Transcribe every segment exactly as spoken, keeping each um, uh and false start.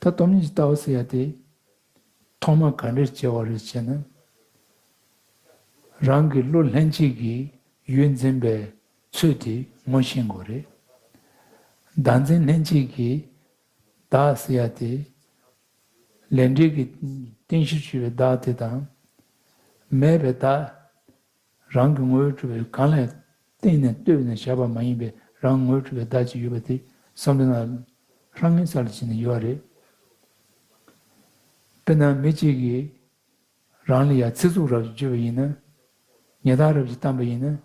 ད་སྟོང་ཉིད་ཀྱི་ལྟ་བ་ཟེར་ཡ་དེ་ཐོག་མ་ག་འདྲས་བྱས་པ་རེད་ཟེར་ན། རང་གི་བློ་ལྷན་སྐྱེས་ཀྱི་ཡུལ་འཛིན་པའི་ཚུལ་དེ་ངོ་ཤེས་དགོས་རེད། བདག་འཛིན་ལྷན་སྐྱེས་ཀྱི་བདག་ཟེར་ཡ་དེ། ལས་འབྲས་ཀྱི་རྟེན་གཞིར་གྱུར་པའི་བདག་དེ་དང་། མེད་པའི་བདག་རང་གི་ངོ་བོས་གྲུབ་པའི་གང་ལ་བརྟེན་ནས་ལྟོས་ནས་བཞག་པ་མ་ཡིན་པའི་རང་ངོ་བོས་གྲུབ་པའི་བདག་ཅིག་ཡོད་པ་དེ་བསམ་བློའི་ནང་ཧྲང་ངེ་ས་ལ་ཕྱིན་ནས་ཡོད་རེད། དཔེར་ན་མི་གཅིག་གིས་རང་ལ་ཡང་ཚིག་རྩུབ་རབ་ཅིག་བརྗོད་པ་ཡིན་ན། ཉེས་རྡུང་རབ་ཅིག་བཏང་པ་ཡིན་ན།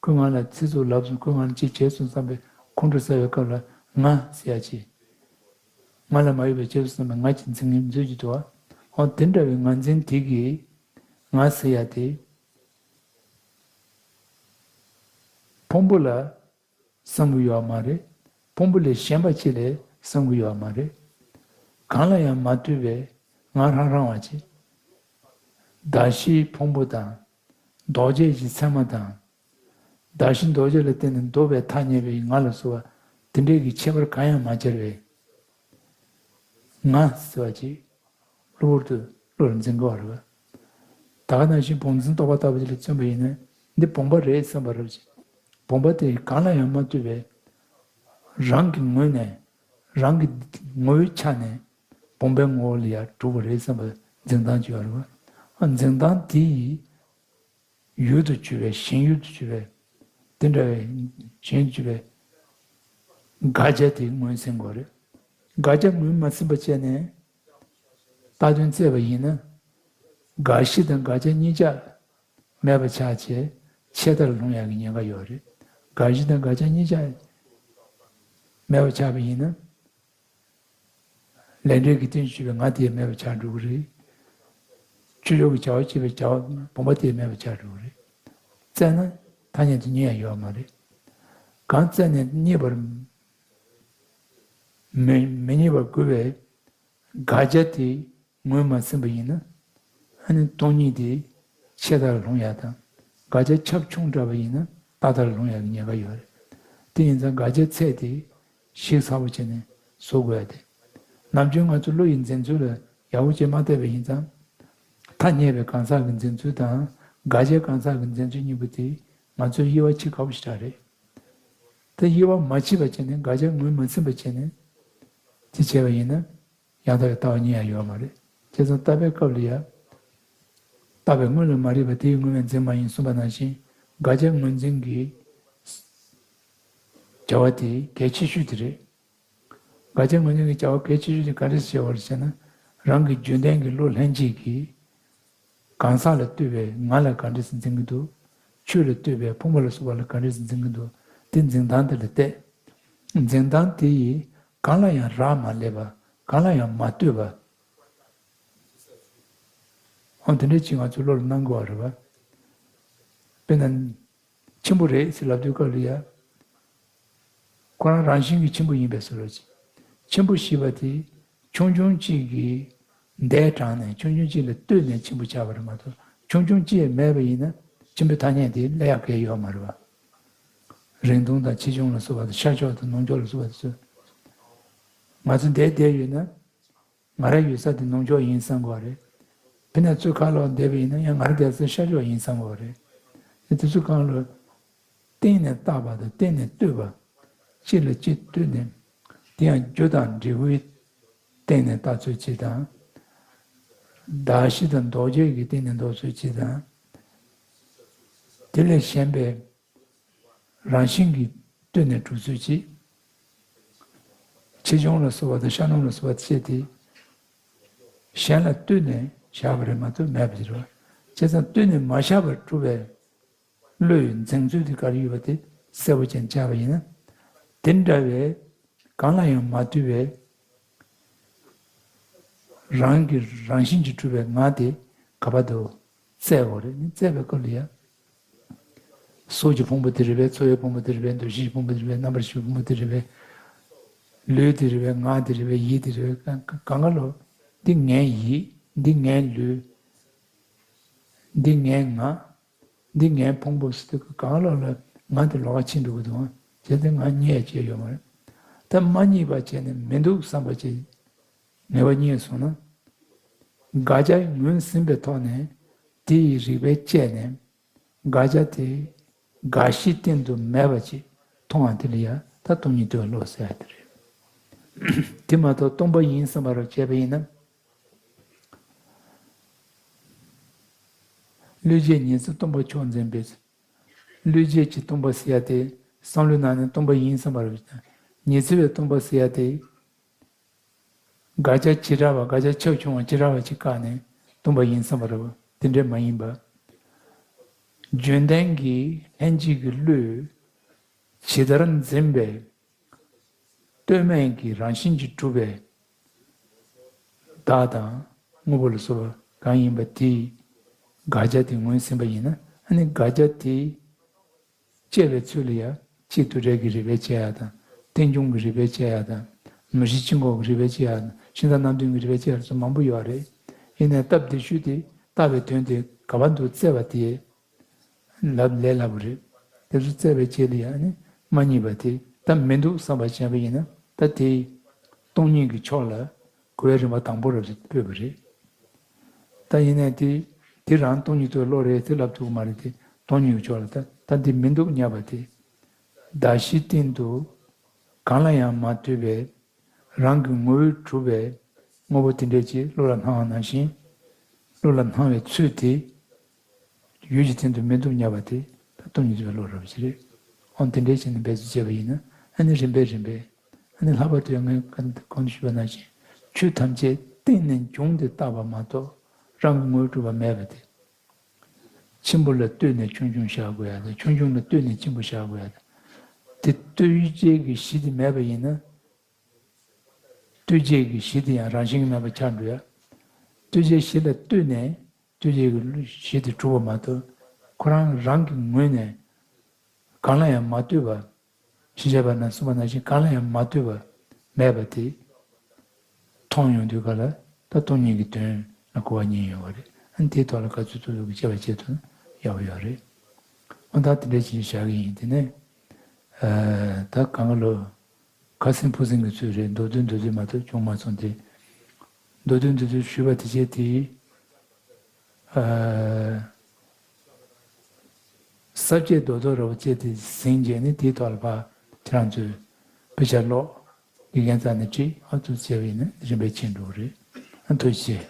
ཁོས་ང་ལ་ཚིག་རྩུབ་ལབ་སོང་། ཁོས་ང་ལ་ཅི་བྱས་སོང་བསམ་པའི་ཁོང་ཁྲོ་ཟ་བའི་སྐབས་ལ་ང་ཟེར་ཡ་ཅིག་ང་ལ་མ་ཡོད་པའི་བྱས་སོང་བསམ་པའི་ང་ཅིག་འཛིན་མཁན་མཛོད་ཀྱི་འདུག་ཨ། འོ་དེ་འདྲ་བའི་ང་འཛིན་དེ་གིས་ང་ཟེར་ཡ་དེ། ཕུང་པོ་ལ་བསམ་གྱི་ཡོད་མ་རེད། ཕུང་པོ་ལས་གཞན་པ་ཅིག་ལ་བསམ་གྱི་ཡོད་མ་རེད། གང་ལ་ཡང་མ་ལྟོས་པའི་ང་རང་རང་བ་ཅིག་གདགས་གཞིའི་ཕུང་པོ་དང་། ལྡོག་བྱེད་ཀྱི་མཚན་མ་དང་། གདགས་གཞི་ལྡོག་བྱེད་ལ་བརྟེན་ནས་ལྡོག་པའི་ཐ་སྙད་པའི་ང་ལ་སོགས་པ་དེ་འདྲའི་གི་ཁྱད་པར་གང་ཡང་མ་སྦྱར་བའི་ང་ཟེར་བ་ཅིག་གློ་བུར་དུ་བློ་ལ་འཛིན་དགོས་པ་རེད་པ། ད་ག་ནང་བཞིན་བུམ་འཛིན་རྟོག་པ་ལྟ་བུ་དེ་ལ་བརྩོན་པ་ཡིན་ན་འདི་བུམ་པ་རེད་བསམ་པ་རེད་པ་ཅིག་བུམ་པ་དེ་གང་ལ་ཡང་མ་ལྟོས་པའི་རང་གི་ངོས་ནས་རང་གི་ངོ་བོའི་ཆ་ནས་བུམ་པའི་ངོ་བོ་ལ་ཡང་གྲུབ་པ་རེད་བསམ་པ་འཛིན་སྟངས་ཅིག་ཡོད་རེད་པ། ཨ་འཛིན་སྟངས་དེ་ཡིས་ཡུལ་དུ་གྱུར་པའི་ཞེན་ཡུལ་དུ་གྱུར་པའི་དེ་འདྲ་བའི་ཞེན་གྱུར་པའི་དགག་བྱ་དེ་ངོས་ཟིན་དགོས་རེད། དགག་བྱ་ངོས་མ་ཟིན་པ་བྱས་ནས་བཏགས་དོན་བཙལ་བ་ཡིན་ན། དགག་གཞི་དང་དགག་བྱ་གཉིས་ཆ་མེད་པ་ཆགས་བྱས་ཆད་ལྟར་ལྷུང་ཡག་གི་ཉེན་ཁ་ཡོད་རེད། དགག་གཞི་དང་དགག་བྱ་གཉིས་ཆ་མེད་པ་ཆགས་པ་ཡིན་ན། ལས་འབྲས་ཀྱི་རྟེན་གྱིས་གྱུར་པའི་ང་དེ་མེད་པ་ཆགས་འགྲོ་གི་རེད། ཆོས་ཕྱོགས་ཀྱི་བྱ་བ་བྱེད་པའི་བྱ་བ་བུམ་པ་དེ་མེད་པ་ཆགས་འགྲོ་གི་རེད། བཙལ་ན་ཐ་སྙད་དུ་རྙེད་ཡ་ཡོད་མ་རེད། གང་བཙལ་ནས་རྙེད་པར་མི་མི་རྙེད་པར་དགོས་པའི་དགག་བྱ་དེ་ངོས་མ་ཟིན་པ་ཡིན་ན། ཨ་ནི་སྟོང་ཉིད་དེ་ཆད་ལྟར་ལྷུང་ཡ་དང་། དགག་བྱ་ཁྱབ་ཆུང་དྲགས་པ་ཡིན་ན་རྟག་ལྟར་ལྷུང་ཡ་གི་ཉེན་ཁ་ཡོད་རེད། དེ་ཡིན་ཙང་དགག་བྱའི་ཚད་དེ་ཞིབ་ཚགས་པོ་བྱས་ནས་བཟོ་དགོས་ཡ་དེ། ནམ་རྒྱུན་ང་ཚོ་བློ་ཡི་འཛིན་ཚུལ་ལ་ཡག་པོ་བྱས་མ་བལྟས་པ་ཡིན་ཙང་། ཐ་སྙད་པའི་གང་ཟག་གི་འཛིན་ཚུལ་དང་དགག་བྱའི་གང་ཟག་གི་འཛིན་ཚུལ་གཉིས་པོ་དེ་ང་ཚོའི་དབྱེ་བ་ཕྱེ་དཀའ་པོ་ཞེ་དྲག་རེད། དེ་དབྱེ་བ་མ་ཕྱེ་བ་བྱས་ནས་དགག་བྱ་ངོས་མ་ཟིན་པ་བྱས་ནས་དེ་བྱས་པ་ཡིན་ན། ཡང་དག་པའི་ལྟ་བ་རྙེད་ཡ་ཡོད་མ་རེད། བྱས་ཙང་བརྟག་པའི་སྐབས་ལ་ཡ། བརྟག་པའི་སྔོན་ལ་མ་རིག་པ་དེའི་སྔོན་མ་འཛིན་མ་ཡིན་གསུངས་པ་ནང་བཞིན་དགག་བྱ་ངོས་འཛིན་གྱི་བྱ་བ་དེ་གལ་ཆེ་ཤོས་དེ་རེད། དགག་བྱ་ངོས་འཛིན་གྱི་བྱ་བ་གལ་ཆེ་ཤོས་དེ་ག་འདྲས་བྱེད་པ་རེད་ཟེར་ན། རང་གི་རྒྱུད་ལྡན་གྱི་བློ་ལྷན་སྐྱེས་ཀྱིས་གང་ཟག་ལ་ལྟོས་པའི་ང་ལ་ག་འདྲས་འཛིན་གྱི་འདུག་ཆོས་ལ་ལྟོས་པའི་ཕུང་པོ་ལ་སོགས་པ་ལ་ག་འདྲས་འཛིན་གྱི་འདུག་དེ་འཛིན་སྟངས་དེ་ལ་བལྟས། འཛིན་སྟངས་དེ་ཡིས་གང་ལ་ཡང་རག་མ་ལས་པ། གང་ལ་ཡང་མ་ལྟོས་པ། འོ་དེ་འདྲའི་ཅིག་ང་ཚོས་བློ་ལ་གནང་དགོས་པ་རེད་པ། དཔེར་ན། ཆེན་པོ་རེད་ཟེར་ལབ་དུས་སྐབས་ལ་ཡ། ཁོ་རང་རང་བཞིན་གྱིས་ཆེན་པོ་ཡིན་པའི་བཟོ་འདྲ་ཅིག་ཆེན་པོ་ཞེས་པ་དེ་ཆུང་ཆུང་གཅིག་གིས་འདས་དྲངས་ནས་ཆུང་ཆུང་གཅིག་ལ་ལྟོས་ནས་ཆེན་པོ་ཆགས་པ་རེད་མ་གཏོགས། ཆུང་ཆུང་གཅིག་མེད་པ་ཡིན་ན་ཆེན་པོའི་ཐ་སྙད་དེ་སླེབས་ཡག་གང་ཡང་ཡོད་མ་རེད་པ། རིང་ཐུང་དང་ཆེ་ཆུང་ལ་སོགས་པ་དང་ཤར་ཕྱོགས་དང་ནུབ་ཕྱོགས་ལ་སོགས་པ་དེ་ཚོ། ང་ཚོ་འདིར་བསྡད་ཡོད་ན། ང་རང་ཡོད་ས་དེ་ནུབ་ཕྱོགས་ཡིན་བསམ་དགོས་པ་རེད། དཔེར་ན་ཚུར་ཁ་ལོག་བསྡད་པ་ཡིན་ན་ཡང་ང་རང་བསྡད་ས་ཤར་ཕྱོགས་ཡིན་བསམ་དགོས་པ་རེད། དེ་དུས་ཚོད་གང་ལ་གཏན་ནས་བརྟགས་པ་དང་གཏན་ནས་ལྟོས་པ། གཅིག་ལ་གཅིག་ལྟོས་ནས། དེ་ཡང་རྒྱུ་དང་འབྲས་བུའི་སྟེང་ནས་བརྟགས་ཚུལ་གཅིག་དང་། གདགས་གཞི་དང་ལྡོག་བྱེད་ཀྱི་སྟེང་ནས་ལྡོག་ཚུལ་གཅིག་དང་། དེ་ལས་གཞན་པའི་རང་བཞིན་གྱིས་ལྟོས་ནས་གྲུབ་ཚུལ་གཅིག་ཆེ་ཆུང་ལ་སོགས་པ་དང་ཤར་ནུབ་ལ་སོགས་པ་བཅས་ཏེ། གཞན་ལ་ལྟོས་ནས་བཞག་པ་རེད་མ་གཏོགས་མེད་པ་ཞིག་རེད་པ། བྱས་ཙང་ལྟོས་ནས་མ་བཞག་པར་གྲུབ་པའི་བློ་ཡི་འཛིན་ཚུལ་དེ་ག་རེ་ཡོད་པ་དེ་གསལ་པོ་ཅན་བྱས་པ་ཡིན་ན། དེ་འདྲ་བའི་གང་ལ་ཡང་མ་ལྟོས་པའི་རང་གི་རང་བཞིན་གྱིས་གྲུབ་པའི་ང་དེ་ག་པར་དུ་བཙལ་དགོས་རེད། ནི་བཙལ་བའི་སྐབས་ལ་ཡང་། གཟུགས་ཀྱི་ཕུང་པོ་དེ་རེད་པས། ཚོར་བའི་ཕུང་པོ་དེ་རེད་པས། འདུ་ཤེས་ཀྱི་ཕུང་པོ་དེ་རེད་པས། རྣམ་པར་ཤེས་པའི་ཕུང་པོ་དེ་རེད་པས། ལུས་དེ་རེད་པས། ངག་དེ་རེད་པས། ཡིད་དེ་རེད་པས། གང་གང་ག་ལོ། འདི་ངའི་ཡིད། འདི་ངའི་ལུས། འདི་ངའི་ངག་འདི་ངའི་ཕུང་པོ་ཟེར་དུས་གང་ལོག་ལ་ང་དེ་ལོགས་ཀ་ཕྱིན་འགྲོ་གི་འདུག་ཨ། བྱས་ཏེ་ང་རྙེད་ཡ་བྱས་ཡོད་མ་རེད། ད་མ་རྙེད་པ་བྱས་ནས་མི་འདུག་བསམ་པ་བྱས། ངེས་པ་རྙེད་སོང་ན། དགག་བྱ་ངོས་ཟིན་པའི་ཐོག་ནས་དེ་ཡི་རིགས་པས་དཔྱད་ནས། དགག་བྱ་དེ་དགག་གཞི་སྟེང་དུ་མེད་པ་ཅིག་མཐོང་བ་དེ་ལ་ཡང་ད་སྟོང་ཉིད་རྟོགས་པའི་བློ་ཟེར་ཡ་དེ་རེད། དེ་མ་གཏོགས་སྟོང་པ་ཡིན་བསམ་པ་རུ་བྱས་པ་ཡིན་ན། བློས་བྱས་ཉི་ཚེ་སྟོང་པ་མཆོག་འཛིན་པས། བློས་བྱས་ཀྱི་སྟོང་པ་ཟེར་ཡ་དེ་བསམ་བློའི་ནང་ནས་སྟོང་པ་ཡིན་བསམ་པ་རུ། ཉི་ཚེ་བའི་སྟོང་པ་ཟེར་ཡ་དེ། དགག་བྱ་བྱེ་བྲག་པ། དགག་བྱ་ཁྱབ་ཆུང་བ་བྱེ་བྲག་པ་ཅིག་བཀག་ནས་སྟོང་པ་ཡིན་བསམ་པ་རེད་པ། དེ་འདྲ་མ་ཡིན་པ། བརྗོད་ལྡན་གྱི་ལྷན་སྐྱེས་ཀྱི་བློས་ཇི་ལྟར་འཛིན་པའི་གཏོས་མེད་ཀྱི་རང་བཞིན་གྱིས་གྲུབ་པའི་བདག་དང་དངོས་པོ་ལ་སོགས་པ་གང་ཡིན་པ་དེའི་དགག་བྱ་དེ་ངོས་ཟིན་པ་ཡིན་ན། ཨ་ནི་དགག་བྱ་དེའི་དཔྱད་པའི་ཚུལ་ལ་ཡང་། གཅིག་དུ་འབྲས་ཀྱི་རིགས་པས་དཔྱད་ཡ་དང་། རྟེན་འབྱུང་གི་རིགས་པས་དཔྱད་ཡ་དང་། མུ་བཞི་ཕྱི་འགོག་གི་རིགས་པས་དཔྱད་ཡ་དང་། ཤིང་རྟ་རྣམ་བདུན་གྱི་རིགས་པས་དཔྱད་ཡ་སོགས་མང་པོ་ཡོད་རེད། ཡིན་ནའི་སྟབས་བདེ་ཤོས་དེ་བརྟག་པའི་དོན་དེ་ག་པར་འདུག་བཙལ་བ་དེ་ལབ་ལས་སླ་པོ་རེད། དེ་ཚོ་བཙལ་བའི་ཆེད་ལ་ཡང་ནི་མ་རྙེད་པ་དེ། ད་མི་འདུག་བསམ་པ་བྱས་པ་ཡིན་ན། ད་དེ་སྟོང་ཉིད་ཀྱི་ཕྱོགས་ལ་གོ་བའི་རིམ་པ་དང་པོ་རེད་སྤོས་པ་རེད། ད་ཡིན་ནའི་དེ་དེ་རང་སྟོང་ཉིད་རྟོགས་པའི་བློ་རེད་དེ་ལབ་ཐུབ་ཀྱི་མ་རེད་དེ། སྟོང་ཉིད་ཀྱི་ཕྱོགས་ལ་ད་ད་འདི་མི་འདུག་སྙམ་པ་དེ། གདགས་གཞིའི་སྟེང་དུ་གང་ལ་ཡང་མ་ལྟོས་པའི་རང་གི་ངོ་བོས་གྲུབ་པའི་དངོས་པོ་དེ་འདྲས་ཅིག་བློ་ལ་སྣང་བ་ནང་བཞིན། བློ་ལ་སྣང་བའི་ཚུལ་དེ་ཡུལ་གྱི་སྟེང་དུ་མི་འདུག་སྙམ་པ་དེ་ད་སྟོང་ཉིད་རྟོགས་པའི་བློ་རེད་པ་ཞིག་རེད། འོ་དེ་འདྲས་བྱས་ནས་འབད་རྩོལ་བྱས་པ་ཡིན་ན། ཨ་ནི་རིམ་པས་རིམ་པས། ཨ་ནི་ལྷག་པར་དུ་ཡང་ངས་གོང་དུ་ཞུས་པ་ནང་བཞིན། ཆོས་ཐམས་ཅད་སྟེང་ནས་བྱུང་སྟེ་བཏགས་པ་མ་གཏོགས་རང་གི་ངོ་བོས་གྲུབ་པ་མེད་པ་དེ། ཆེན་པོ་ལ་ལྟོས་ནས་ཆུང་ཆུང་བཞག་དགོས་ཡ་དང་། ཆུང་ཆུང་ལ་ལྟོས་ནས་ཆེན་པོ་བཞག་དགོས་ཡ་དང་། དེ་ལྟོས་བྱེད་ཀྱི་གཞི་དེ་མེད་པ་ཡིན་ན། ལྟོས་བྱེད་ཀྱི་གཞི་དེ་ཡང་རང་བཞིན་གྱིས་མེད་པ་ཆགས་འགྲོ་ཡ། ལྟོས་བྱའི་གཞི་ལ་ལྟོས་ནས་ལྟོས་བྱེད་ཀྱི་གཞི་དེ་གྲུབ་པ་མ་གཏོགས། ཁོ་རང་རང་གི་ངོས་ནས་གང་ལ་ཡང་མ་ལྟོས་པ། ཞེས་བྱ་བ་ན་གསུངས་པ་ནང་བཞིན་གང་ལ་ཡང་མ་ལྟོས་པ་མེད་པ་དེ་མཐོང་ཡོང་དུས་ག་ལ་ད་སྟོང་ཉིད་ཀྱི་དོན་ལ་གོ་བ་རྙེད་ཡོང་བ་རེད། ཨ་ནི་དེའི་ཐོག་ལ་ག་ཚོད་ཐུབ་ཐུབ་ཀྱིས་དཔྱད་པ་བྱེད་ཐུབ་ན་ཡག་པོ་ཡོད་རེད། འོ་ད་དེ་འདྲ་ཅིག་བཞག་གི་ཡིན། དེ་ནས་ཨ་ད་གང་ག་ལོ། ཁ་སེང་ཕུ་སེང་གི་ཚུལ་རེད། མདོར་བསྡུས་མདོར་བསྡུས་མ་གཏོགས་བྱུང་མ་སོང་སྟེ། མདོར་བསྡུས་མདོར་བསྡུས་ཞུས་པ་དེ་བྱས་ཏེ། ཨ། ས་བཅད་རྡོག་རྡོག་རེ་བ་བཅད་དེ་ཟིན་རྗེས་ནི་དེའི་ཐོག་ལ་ཕར་ཁྱེད་རང་ཚོས་དཔེ་ཆ་ཀློག་དགེ་རྒན་རྩ་ནས་ཁྲིད། ཨ་ཚོ་བྱས་པ་ཡིན་ན་རིམ་པས་ཕྱིན་འགྲོ་གི་རེད། ཨ་ཐུགས་རྗེ་ཆེ།